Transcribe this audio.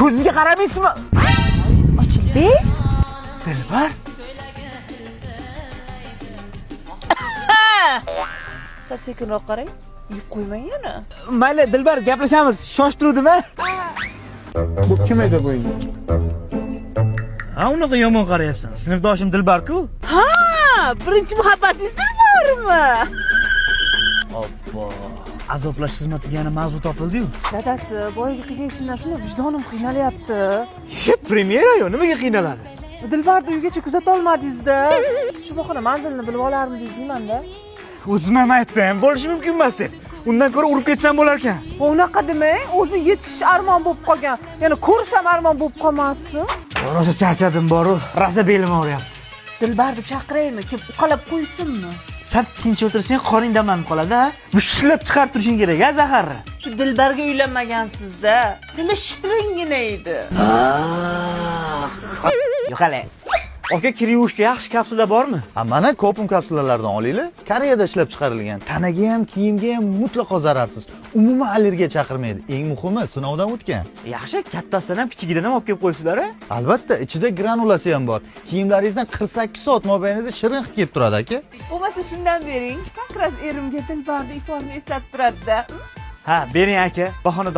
Ko'zingizga qaramaysizmi? Ochilbek? Dilbar. Sal sekinroq qarang. Yeb qo'ymang yana. Mayli, Dilbar, gaplashamiz. Shoshtiruvdim a? Bu kim edi bu yigit? Ha, unaqa yomon qarayapsan. Sinfdoshim Dilbar-ku. Ha, birinchi muhabbatingiz Dilbarmi? Obbo. Azoblash xizmatiga yana mavzu topildi-yu. Dadasi, boyagi qilgan ishimdan shunday vijdonim qiynalyapti. Premyera-yu, nimaga qiynaladi? Dilbarni uygacha kuzata olmadingiz-da. Shu bahona manzilini bilib olarmidingiz deyman-da. O'zim ham aytdim, bo'lishi mumkin emas deb. Undan ko'ra urib ketsam bo'lar ekan. Unaqa demang, o'zi yetishish armon bo'lib qolgan. Yana ko'rish ham armon bo'lib qolmasin. Rosa charchadim boru, rosa belim og'riyapti. Dilbarni chaqiraymi, kelib uqalab qo'ysinmi? San tinch o'tirsang qoring damlanib qoladi, ha? Mushlab chiqarib turishing kerak, ha, zaharni. Shu Dilbarga uylanmagansizda. Tili shiringina edi. Yo'qale. Aka, kir yuvishga yaxshi kapsula bormi? Ha, mana Kopum kapsulalaridan olinglar. Koreyada ishlab chiqarilgan. Tanaga ham, kiyimga ham mutlaqo zararsiz. Umuman allergiya chaqirmaydi. Eng muhimi, sinovdan o'tgan. Yaxshi, kattasidan ham kichigidan ham olib kelib qo'yibsizlar, a? Albatta, ichida granulasi ham bor. Kiyimlaringizdan 48 soat mobaynida shirin hid kelib turadi, aka. Bo'lmasa shundan bering. Как раз erimga Dilbarni iforini eslatib turadi-da. Ha, bering aka. Bahonada